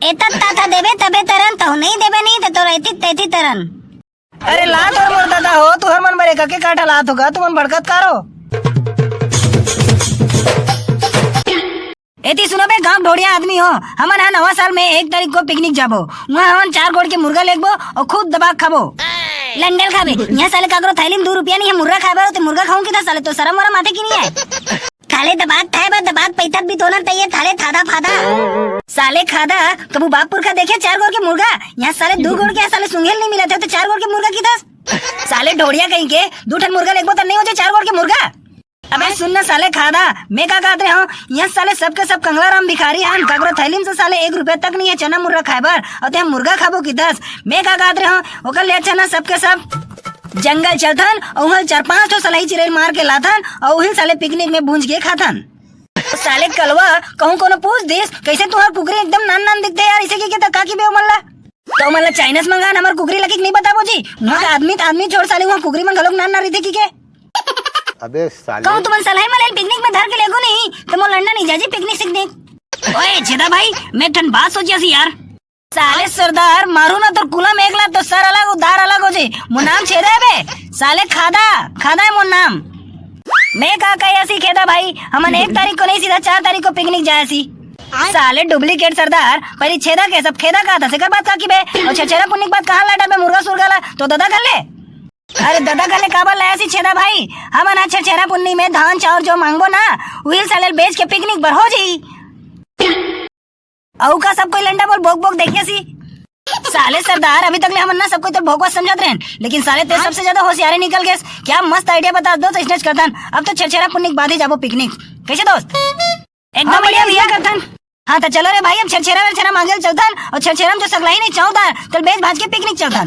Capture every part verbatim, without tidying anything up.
एतत ताथा देबे तभे तरन, तहु नहीं देबे नहीं, त तोर एतित तैतित तरन। अरे ला तोर मोर ददा हो, तुहर मन बर एकाके काठा लात होगा, तुमन भड़कत कारो। एती सुनो बे, गांव ढोड़िया आदमी हो, हमन ह नवा साल में एक तारीख को पिकनिक जाबो। उहाँ हमन चार गोड़ के मुर्गा लेगबो अउ खूब दबा के खाबो। लंडल खाबे, इहाँ साले काकरो थैली में दू रुपया नहीं है मुर्गा खाए बर, ते मुर्गा खाऊं किथा साले, तो शरम वरम आथे कि नहीं है? थाले दबात थाए बा, दबात पैथत भी तो ना तैये थाले थादा फादा। साले खादा, कबू बाप पुरखा देखे चार गोड़ के मुर्गा? यहाँ साले दू गोड़ के, साले सुंघेल नहीं मिलत है, तो चार गोड़ के मुर्गा की दस? साले ढोड़िया कहीं के, दू ठन मुर्गा लेगबो त नहीं हो जाए चार गोड़ के मुर्गा? अबे सुन ना साले खादा, मैं का कहत रहे हूँ, यहाँ साले सबके सब कंगला राम भिखारी हन, काकरो थैली में से साले एक रुपया तक नहीं है चना मुर्गा खाए बर, और ते मुर्गा खाबो की दस? मैं का कहत रहे हूँ, ओकर ले अच्छा ना सबके सब जंगल चलथन, अउ उहल चार पांच ठो सलही चिरैल मार के लाथन, अउ उहिल साले पिकनिक में भूंज के खाथन। साले कलवा, कहूँ कोनो पूछ दिस, कैसे तुहार कुकरी एकदम नान नान दिखते यार, इसे के, के तक का की बे ओमन ला? तो ओमन ला चाइना से मंगान, हमर कुकरी लकी के नहीं बताबो जी। वहाँ का आदमी त आदमी छोड़ साले, वहाँ कुकरी मन घलोक नान नान रहिथे की के? अबे साले। कहूँ तुमन सलही मलही पिकनिक में धर के लेगो नहीं, तो मोर लंडा नहीं जाजी पिकनिक सिकनिक। ओए छेदा भाई, मैं ठन बात सोचिया सी यार। साले सरदार, मारू ना तोर कुला में एक लात तो सर अलग, उधार अलग हो जे। मोर नाम छेदा है बे। साले खादा, खादा है मोर नाम। मैं का कहे असी खेदा भाई, हमन एक तारीख को नहीं सीधा चार तारीख को पिकनिक जाए सी। साले डुप्लीकेट सरदार, पहली छेदा के सब खेदा का था, सेकर बात का की बे? और छेरछेरा पुन्नी के बाद कहाँ लाडा बे मुर्गा सुरगा ला? तो ददा कर ले। अरे ददा कर ले काबर लाया सी छेदा भाई? हमन आज छेरछेरा पुन्नी में धान चाउर जो मांगबो ना, उही साले बेच के पिकनिक बर हो जी। अउ का सब कोई लंडा बोल भोक भोक देखिया सी। साले सरदार, अभी तक ले हमन ना सब कोई तोर भोकवा समझत रहेन, लेकिन साले ते सबसे ज्यादा होशियारे निकल गेस। क्या मस्त आइडिया बता दो तो इसने करतन। अब तो छेरछेरा पुन्नी के बाद ही जाबो पिकनिक। कैसे दोस्त? एकदम हाँ भैया, बढ़िया भैया। करतन। हाँ तो चलो रे भाई, अब छेरछेरा वेरछेरा मांगे ल चलतन और छेरछेरा में जो सगला ही नहीं चौदार, चल बेच भाज के पिकनिक चलतन।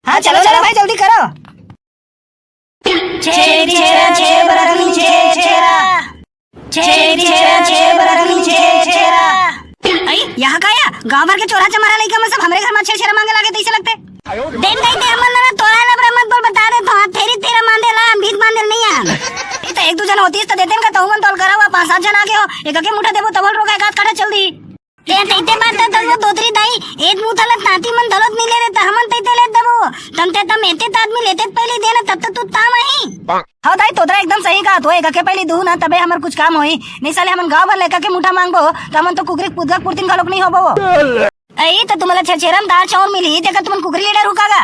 हाँ चलो चलो भाई, जल्दी करो। छेरी छेरा छे बरखनी छे छेरा। छेरी छेरा छे बरखनी छे छेरा। अई, यहाँ का या? गांव भर के चोरा चमारा लइका मन सब हमरे घर में छेरछेरा मांगे लागे तइसे लगथे। देख दई ते हमन ना तोरा लबरा मत बोल, बता दे तो हाथ थेरी तेरा मांदे ला, हम भीत मांदे नहीं आन। ई तो एक दू जन होतीस तो देतेन का, तहु मन तोल करा हुआ पांच सात जन आगे हो, एक के मुठा देबो तबल रोका एक आध काठा चल दी। ते तैते बात त वो दोतरी दाई, एक मुठा ला तांती मन दलोत मिले रे, त हमन तैते ले दबो। तम ते तम एते त आदमी लेते त पहले देना, तब तो तू ताम आही। हाँ दाई, तोतरा एकदम सही कहा, तो एक के पहले दू ना, तबे हमर कुछ काम होई। नहीं साले हमन गांव भर लेकर के मुठा मांगबो, त हमन तो कुकरी के पुदगा के पुरतिन घलोक नहीं होबो। अई, त तुमला छेरछेरा में दाल चाउर मिली, तेकर तुमन कुकरी ले डर हुकागा।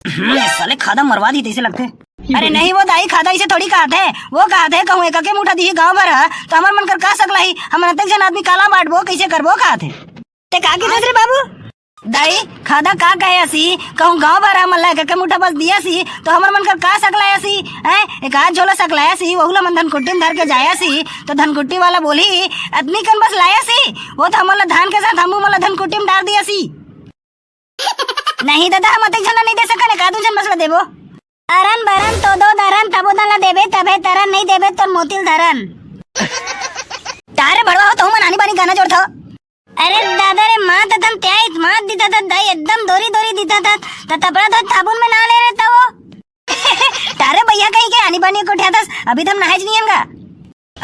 हम्म, साले खादा मरवा दी तैसे लगथे। अरे नहीं, वो दाई खादा इसे थोड़ी कहत हे, वो कहत हे कहूँ एक के मुठा दिही गांव भर ह, त हमर मन कर का सकला ही, हमन अतेक जन आदमी काला बांटबो, कैसे करबो कहत हे। ते का किथस रे बाबू? दाई, खादा का कहे असी, कहूँ गांव भर ह, हमन ला एक के मुठा बस दिया सी, तो हमर मन कर का सकला असी, हैं? एक आध झोला सकला असी, वहू ला मन धनकुट्टी में धर के जाया सी, तो धनकुट्टी वाला बोली, "अतनी कन बस लाया सी, वो तो हमन ला धान के साथ हमू मन ला धनकुट्टी में डाल दिया सी।" नहीं दादा, हम अतेक झन ला नहीं दे सकन, एक आध झन बस ला देबो। अरन बरन तो दो दरन, तबो दन ला देबे, तभे तरन, नहीं देबे तोर मोतिल धरन। तारे भड़वा हो, तहु मन आनी बानी गाना जोड़थव। अरे दादा रे, माँ त तम त्याइत मात दिता था दाई, एकदम दोरी दोरी दिता था, त तपड़ा धोत साबुन में ना ले रे तवो। तारे भैया कहीं के आनी बानी कोठिया दस, अभी तम नहाए नहीं हमगा।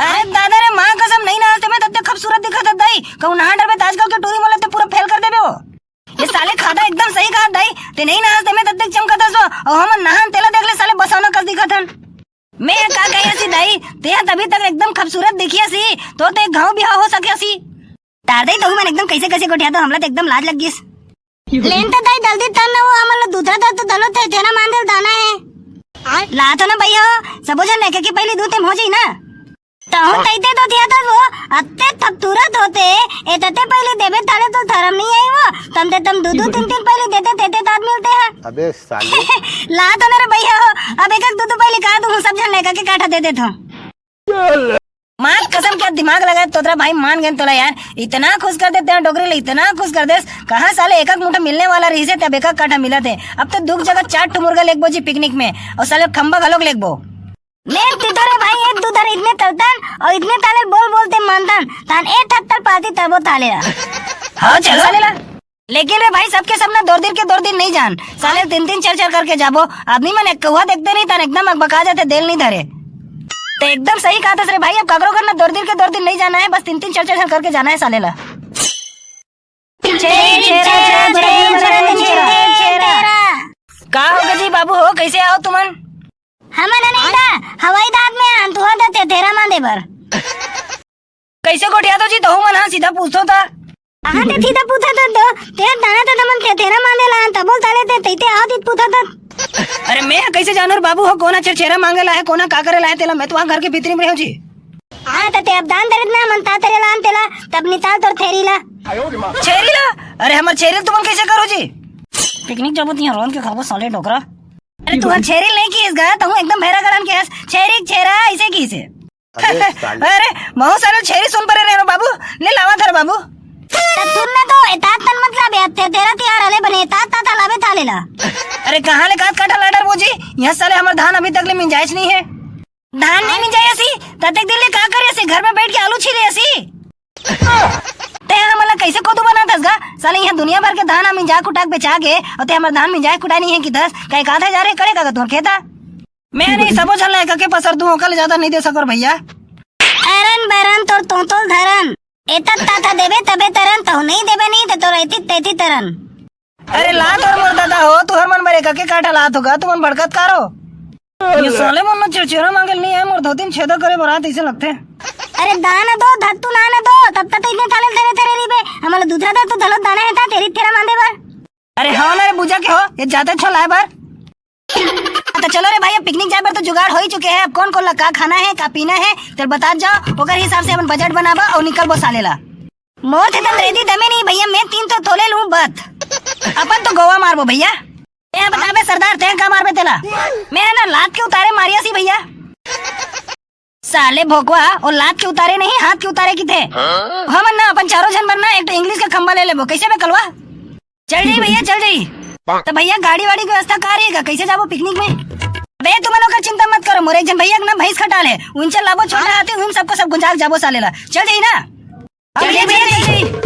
अरे दादा रे, माँ कसम नहीं नहाते मैं तब तक खूबसूरत दिखा था दाई, कहूँ नहा डरबे त आजकल के टूरी मोला ते पूरा फेल कर देबे हो। ये साले खादा एकदम सही कहा दाई, ते नहीं नहाते मैं तब तक चमका था सो, और हम नहान तेला देख ले साले बसौना कस दिखा थन। मैं का कहे सी दाई, ते तभी तक एकदम खूबसूरत दिखिया सी, तो ते घाव बिहाव हो सके सी। तार दई तो मन एकदम कैसे कैसे गोठिया तो हमला तो एकदम लाज लग गिस। लेन तो दाई जल्दी तन ना, वो हमन ला दूसरा दर तो दलो थे, तेना मान दिल दाना है। ला तो ना भैया, सबो जन लेके के पहले दू तेम हो जाई ना। तहु तैते तो दिया था वो, अत्ते थपतुरत होते, ए तते पहले देबे ताले तो धर्म नहीं आई वो, तम ते तम दू दू तीन तीन पहले देते, तेते तात मिलते हैं। अबे साले। ला तो ना रे भैया हो, अब एक एक दू दू पहले कहा तू सब जन लेकर के काठा दे देता हूँ। माँ कसम, क्या दिमाग लगा तोतरा भाई, मान गए तोला यार, इतना खुश कर देते हैं डोकरी ले, इतना खुश कर देस। कहाँ साले एक एक मुठा मिलने वाला रही से, तब एक एक काठा मिला थे। अब तो दुख जगह चार ठो मुर्गा लेगबो जी पिकनिक में, और साले खंबा घलोक लेगबो। मैं तितरे भाई, एक दूधर इतने तलतन और इतने ताले बोल बोलते मानतन, तान ए थक तल पाती तबो ताले ला। हाँ चलो साले ला। लेकिन रे भाई, सबके सब ना दौर दिन के दौर दिन नहीं जान, साले तीन तीन चार चार करके जाबो। आदमी मन एक कौआ देखते नहीं, तान एकदम अकबका जाते, दिल नहीं धरे। तो एकदम सही कहा था रे भाई, अब काकरो घर ना दौर दिन के दौर दिन नहीं जाना है, बस तीन तीन चार चार करके जाना है साले ला। छेरा, छेरा, छेरा, छेरा। का होगे जी बाबू हो, कैसे आव तुमन? हमन ह नहीं दा, हवाई जहाज में आन, तुहा दा थेथेरा मांदे बर। कैसे गोठियाथो जी, तहू मन ह सीधा पूछथो ता। आहा, ते सीधा पूछा ता तो, ते दाना ता तमन थेथेरा मांदे ला आन, तबो साले ते तैते आव दीत पूछा ता। अरे मैं ह कैसे जानों रे बाबू हो, कोन ह छेरछेरा मांगे ला हे, कोन ह का करे ला हे, तेला मैं तो वहाँ घर के भीतरी में रहूं जी। हाँ, त ते अब दान दरित ना मन ता तरे लान तेला, तब निताल तोर थेरी ला। छेरी ला? अरे हमर छेरी ला तुमन कैसे करो जी? पिकनिक जाबो तिहां रोंद के खाबो साले डोकरा। अरे तुहर छेरी नहीं किस गा, तहूं एकदम भैरा गरन के हस। छेरी छेरा ऐसे किसे। अबे साले। अरे महू साले छेरी सुन परे रहे बाबू, ले लावा थर बाबू। त तुमने तो एतात तन मतलब है, ते तेरा तिहार हले बने एतात तात हलावे था लेला। अरे कहाँ ले कात काटा लाडर बोजी, यहाँ साले हमर धान अभी तक ले मिंजाइच नहीं है। धान नहीं मिंजाए असी, ततेक दिन ले का करे असी, घर में बैठ के आलू छीले असी। ते हमन ला कैसे कोदू बनात हस गा? साले यहाँ दुनिया भर के धान ह मिंजा कुटा के बेचा गे, अउ ते हमर धान मिंजाए कुटाए नहीं है कि दस, का एक आध हजार एकड़ का तोर खेता? मैं नहीं, सबो झन ला एक के पसर दूं, ओकर ले ज्यादा नहीं दे सकों भैया। अरन बरन तोर तोतोल धरन, एतत ताथा देबे तबे तरन, तहु नहीं देबे नहीं, त तोर एती तेती तरन। अरे ला तोर मोर दादा हो, तुहर मन बर एक के काठा लात होगा, तुमन भड़कत कारो। ये साले मन ला चिरचिरा मांगल नहीं है, मोर धोती में छेदा करे बर आत ऐसे लगथे। अरे दाना दो, धत्तू ना ना दो, तब तक तो इतने थाले धरे धरे रहिबे, हमला दूसरा धत्तू धलो दाना है ता तेरी तेरा मांदे बर। अरे हाँ ना रे बुझा के हो, ये जाते छो लाए बर। तो चलो रे भाई, अब पिकनिक जाए बर तो जुगाड़ हो ही चुके हैं। अब कौन कौन ला का खाना है, का पीना है, तेल बतात जाओ, ओकर हिसाब से अपन बजट बनाबा अउ निकलबो साले ला। मोर थे तन रेती दमे नहीं भैया, मैं तीन तो तोले लूं बत। अपन तो गोवा मारबो भैया। ए बताबे सरदार, ते का मारबे तेला? मैं है ना लात के उतारे मारिया सी भैया। साले भोकवा, ओ लात के उतारे नहीं, हाथ के उतारे की थे। हमन ना अपन चारों झन बर ना एक तो इंग्लिश का खंबा ले लेबो, कैसे बे कलवा? चल जाई भैया, चल जाई। तो भैया गाड़ी वाड़ी की व्यवस्था का रहेगा, कैसे जाबो पिकनिक में? अबे तुमन ओकर चिंता मत करो, मोर एक झन भैया के ना भैंस खटाल है, उनसे लाबो छोटा हाथी, उन सबको सब गुंजाक जाबो साले ला। चल जाई ना। चल जाई भैया, चल जाई।